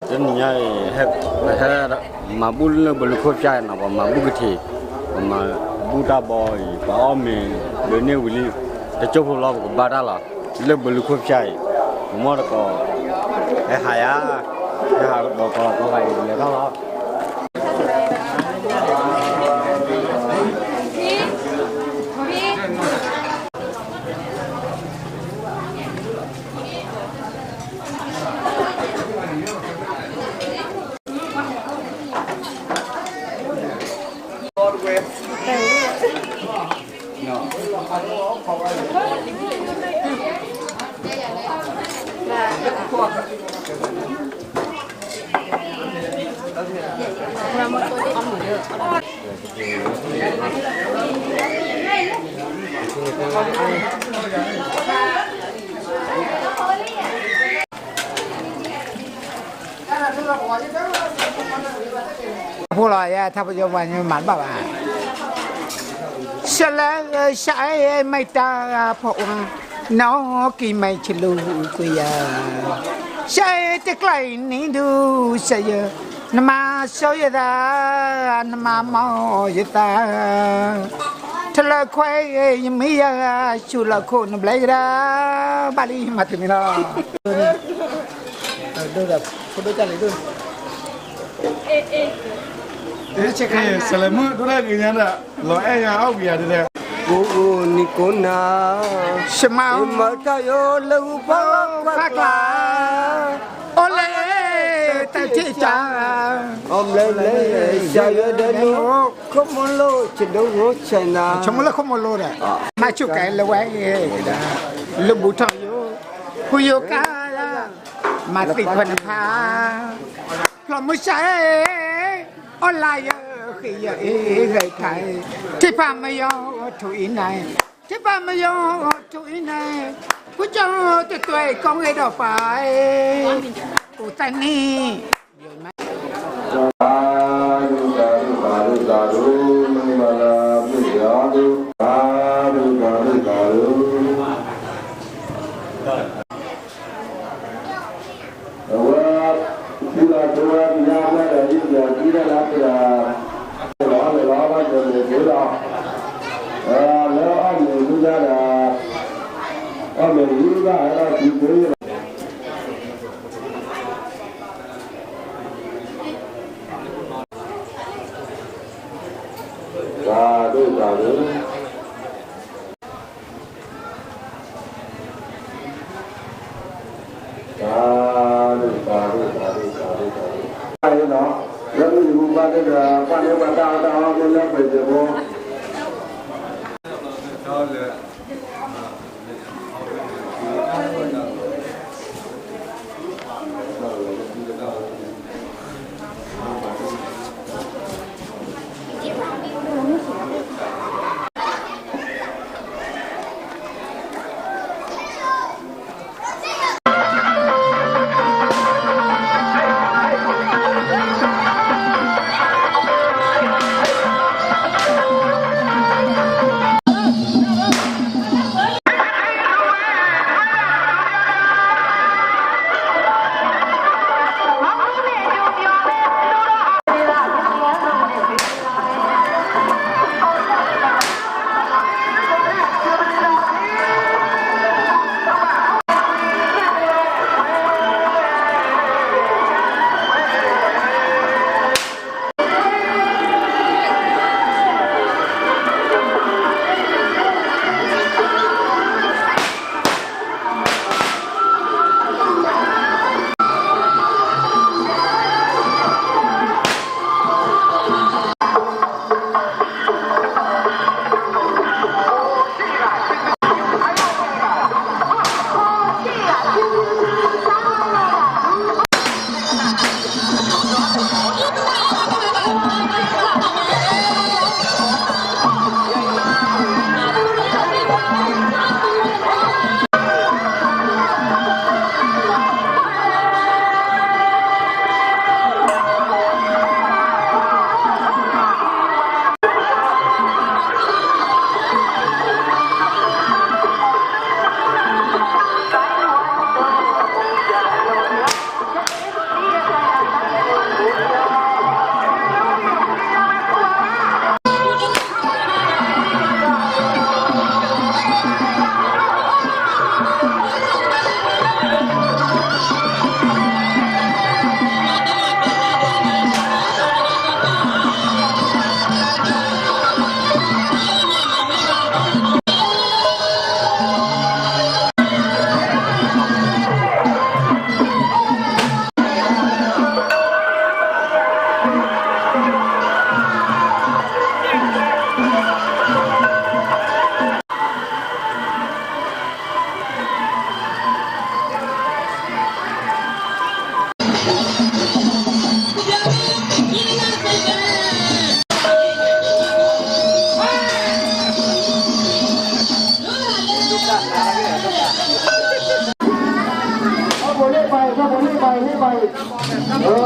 တနံၤညါအံၤ ဟဲ ဟဲမၤဘူၣ်လၢဘလူခိၣ်ဖၠၣ်အံၤနီၤ, ပှၤမၤဘူၣ်ကထံး, ပှၤမၤဘူၣ်တၢ်ဘီအံၤ ပှၤအီၣ်မ့ၤ ဒုးန့ၢ်ဝံၤလံ, တကၠိဖိလီၤ ပကဘၣ်တၢ်လီၤ, လၢဘလူခိၣ်ဖၠၣ်အံၤ, ပမီၢ်တကိး, ဟဲဟးယၤ, ဟဲဟးဒီးကီးလီၤကီးဂၤအံၤ လဲၤထီၣ်လီၤ. ဖိလီၤယဲ ထါပယီၤပှၤညီမၤတဘၣ်ဘၣ်, ရှလဲရှအဲမ့ၢ်တၢ်ဖီၣ်အါ, နီၢ်ကံၢ်မဲာ်ဆလူးကွံာ်ယၤ, ရှအဲတကျါအံၤန့ၣ်ဒုး ရှဲယၤ, နမၤဆိယသး, နမၤမီၢ်ယသး, ထလၢခွဲးယမံယၤ, ဆူၣ်လီၤခိၣ်နဘျဲကဒါ, ဘၣ်လံမၤတမံၤလီၤ. ဒိၣ်ဒီးဖိဒိၣ်တၢ်လံဒိၣ်, ဆဲးလဲၤမုၢ်ဒိၣ်တၢ်ဂ့ၤညါဒီး လီၤအဲၣ်ညါအီၣ်ဝံၤယၤဒ်လဲၣ်, ကိးအိၣ်နံၤကိးနၤ, ရှမါအိၣ်မၤတၢ်ယိလၢဂုၢ်ဖီလီၢ်ဖးကျါ, အိၣ်လဲၣ်တၢ်ထံၣ်ကၢ, အီၣ်ဘျဲဘျဲ, ယၤယဲဒဲးနူ, ခိၣ်မိၢ်လိၣ်ဆဒိၣ်ဂိၢ်ဆဲးနၤ, ဆိကမိၣ်လၢခိၣ်မိၢ်လိၣ်ဒီး, မၤဆူၣ်ကဲလၢဝဲ, လၢဘူၣ်ထီၣ်ယိ, ဖုယိၤကါ, မၤသံခွဲးနဖါ, ဖျီၣ်မုၢ်စၢ်, အီၣ်လါယဲ, ဃ့ယဲအ့ဂဲၤခါ, ထံဖးမယီၤထူအံၤနၤ, ထံဖးမယီၤထူအံၤနၤ, ဖုကၠီတတွဲကီၢ်ဂ့ၤဒီးပှၤ, အိၣ်သးနံၣ် သာဓုသာဓုသာဓုသာဓု, မင်္ဂလာပြုရာသု, သာဓုသာဓုသာဓု. အဝဲ, သုလီၤကဝဲကညါမ့ၢ်ဒီး ယုၢ်ယၤသံဒၣ်လၢသရၣ်, လီၤလီၤဘၣ်ကလဲၤက့ၤလီၤ, လၢအီၣ်မ့ၤမူဒါဒီး, အီၣ်မ့ၤမူဒါဟဲဒီးသံကွံာ်လီၤ. သာဓုသာဓု, သာဓုသာဓုသာဓုသာဓု, လၢမုၢ်နံၤမူဘၣ်သ့ၣ်ဒီး ပှၤန့ၢ်ပှၤတၢ်အီၣ်တၢ်အီလၢလၢပှဲၤပှဲၤဖိ ပလီ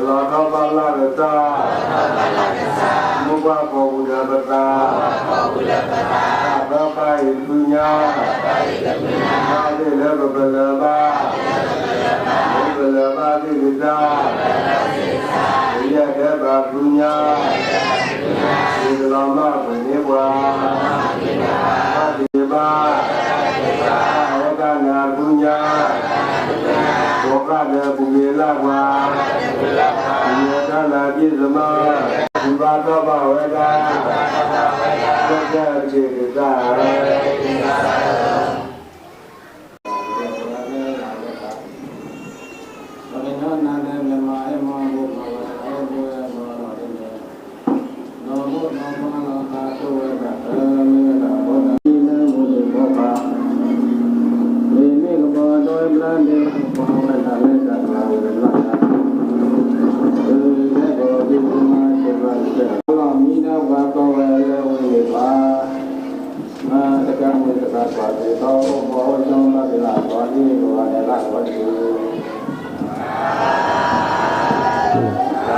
ၢ်ထီၣ်ဘၣ်လၢ်ကစၢ်, မိၢ်ပှၢ်ကိးပူၤဒီးပသး, တၢ်ဘၣ်ဘၣ်အံၤဆူညါ, ဘၣ်သ့ၣ်လၢပကလၢၤဘၣ်, ပကလၢၤဘၣ်သ့ၣ်ကစၢ်, ပယဲၢ်ဒဲးဘးဆူညါ, ယကလီၤမၢ်ကွံာ်န့ၢ်ပှၤ, ဘၣ်သ့ၣ်ဘၣ်, ဘၣ်ဝဲဒၣ်နၤဆူညါ, ကိးဃၣ်ဒီးပူၤက့ၤလၢ်ပှၤ, ယတၢ်လၢအပြည့်စုံမး, စံးဘၣ်တီၢ်ဘၣ်ဝဲဒၣ်, ကစၢ်က့ၤကစၢ်ဧၢ.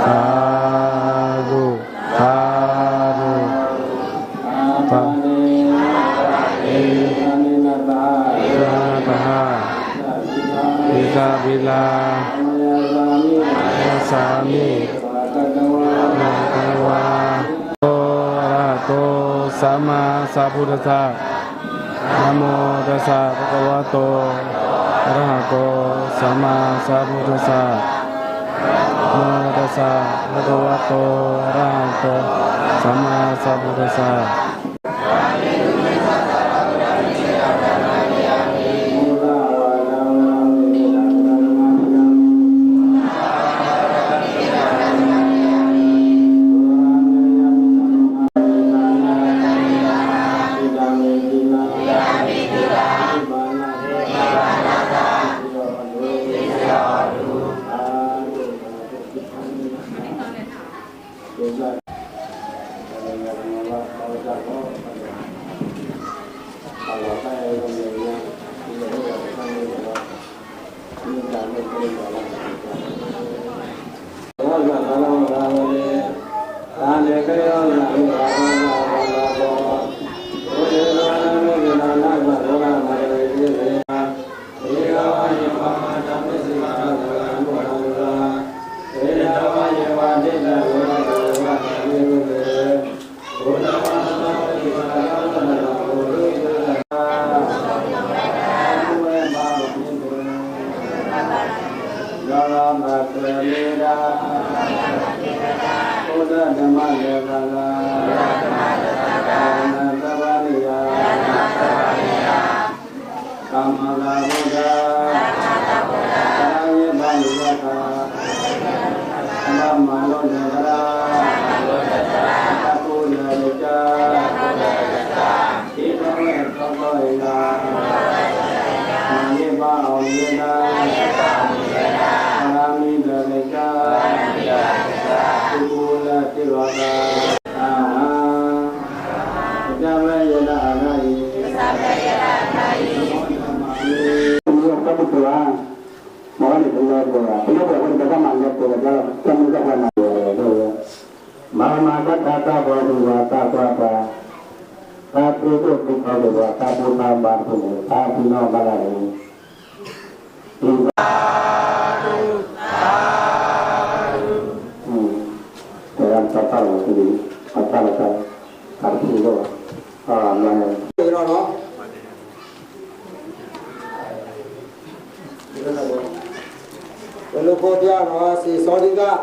Sadhu, sadhu. Sa, sa, sa. Ita bila, mayasami, mayasami. Bhagavato arahato sammāsambuddhassa. Namo tassa bhagavato arahato sammāsambuddhassa. Namo tassa bhagavato arahato sammāsambuddhassa. သုဒ္ဓဓမ္မသဂါရ ရတနာသၢပါးန့ၣ်ယၤ သမ္မာသမ္ဗုဒ္ဓ သရၣ်ယဲၢ်ပါးန့ၣ်ယၤ သရၣ်မၤလိတဂၤ သရၣ်ကူလၢကစၢ် ဟ့ၣ်ထီၣ်ဝဲထီၣ်ထီၣ်အံၤလၢ မၤန့ၢ်ဘၣ်အီၤမ့ၢ်ဝဲဒၣ် သရၣ်မံၤလၢကစၢ် သုကူလၢသ့ၣ်လီၤသး တၢ်ဝဲယဲဒၣ်အဂၤအံၤ တၢ်ပူၤကွံာ်ဧါ, မ့ၢ်ဝဲန့ၣ်တလၢပှဲၤဘၣ်, တလၢပှဲၤအဃိန့ၣ် ပဘၣ်မၤလၢပှဲၤဝဲဒၣ်လီၤ, တၢ်မုၢ်တၢ်ပှၤမၤပှဲၤဝဲဒၣ်လီၤ, မၤမၤတၢ်တၢ်တၢ်ပှၤဟူးဝးတၢ်ကွၢ်ပှၤ, တၢ်သ့ဒိၣ်သ့ထီက့ၤပှၤ တၢ်ဘူၣ်တၢ်ဘါတဖုန့ၣ် တၢ်ဖံးနီၣ်ဘၣ်ဒၣ်န့ၣ် တဂၤတၢ်တၢ်လီၤတလံၤ, အတၢ်လီၤတၢ်, အတၢ်တဖုလီၤ, အမၤန့ၣ် ပလူၤခိၣ်ပျၢ်နီၤ စံးစီဒံကၣ်,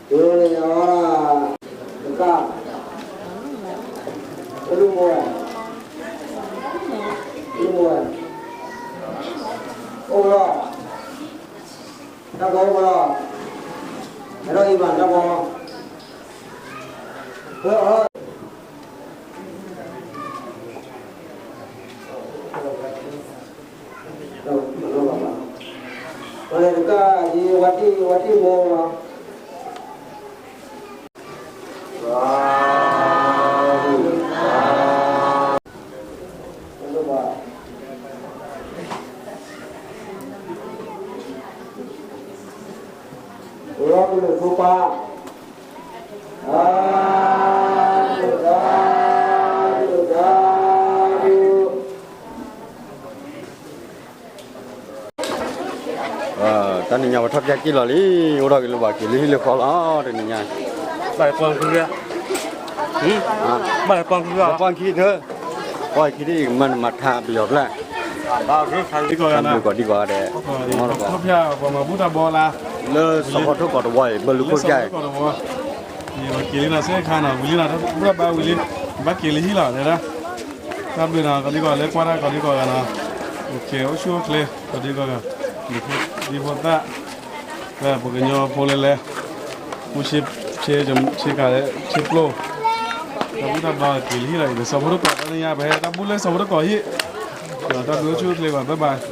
တုၤန့ၣ်အီၤဒၣ် တကၣ်, ပလူၤမိၢ်, ပလူၤမိၢ်, အိၣ်လီၤ, တၢ်ကီအိၣ်လီၤ, ဟဲထီၣ်အံၤဘၣ်တၢ်ကီ, ဖဲအီၤ ပှၤလဲၤတကၣ်အံၤ ဝါတံၢ် ဝါတံၢ်မိၢ်လီၤ, လီၤကလုာ်ဖိပၢ် တၢ်နံၤညါပထီၣ်ပျၢ်က့ၢ်လီၤလံ, အိၣ်ထီၣ်က့ၤလၢပှၤက့ၤလၢဟံၣ်လၢဃီလီၤ တနံၤညါ, ဘၣ်လဲၤပှၢ်ခံ, ဘၣ်လဲၤပှၢ်ခံ, ပှၢ်ခံဒၢ, ပှၢ်ခံဒၢအံၤ မၤနမၤထါပယီၤဖျၢၣ်, ဘၣ်က့ၤဒံကီးဒံကီးဒဲး, ထီၣ်ဖၠၣ်ပှၤမၤဘူၣ်တၢ်ဘီလၢ လၢစီၤဖီထိၣ်ကီးတဝီအံၤ ဘၣ်လူၤခိၣ်ကၢ်အံၤ ပက့ၤလံနီၤ စ့ၢ်ခါနီၤ ဝံၤလံနီၤ တၢ်ဘူၣ်တၢ်ဘါဝံၤလံ, ဘၣ်က့ၤလၢဟံၣ်လီၤ တဲဒၣ်, တၢ်ဘျုးနီၤ ကီးဒံကီးလၢကွၢ်တၢ်ကီးဒံကီးဂၤနီၤ, အိၣ်ဆူၣ်အိၣ်ချ့ ကီးဒံကီးဂၤ, ဒံဖိသၣ်, ပှၤကညီဖိလဲၤလဲၤ, အိၣ်ဆ့ဆ့ကၤ ဆ့ပျိၢ်, တၢ်ဘူၣ်တၢ်ဘါက့ၤလၢဟံၣ်လီၤ အံၤ စီၤဖီထိၣ်ကီး တနံၤညါ ပဟဲတၢ်ဘူၣ်လၢစီၤဖီထိၣ်ကီးဟံၣ်, တၢ်ဘျုးအိၣ်ဆူၣ်အိၣ်ချ့ဘၣ် bye bye.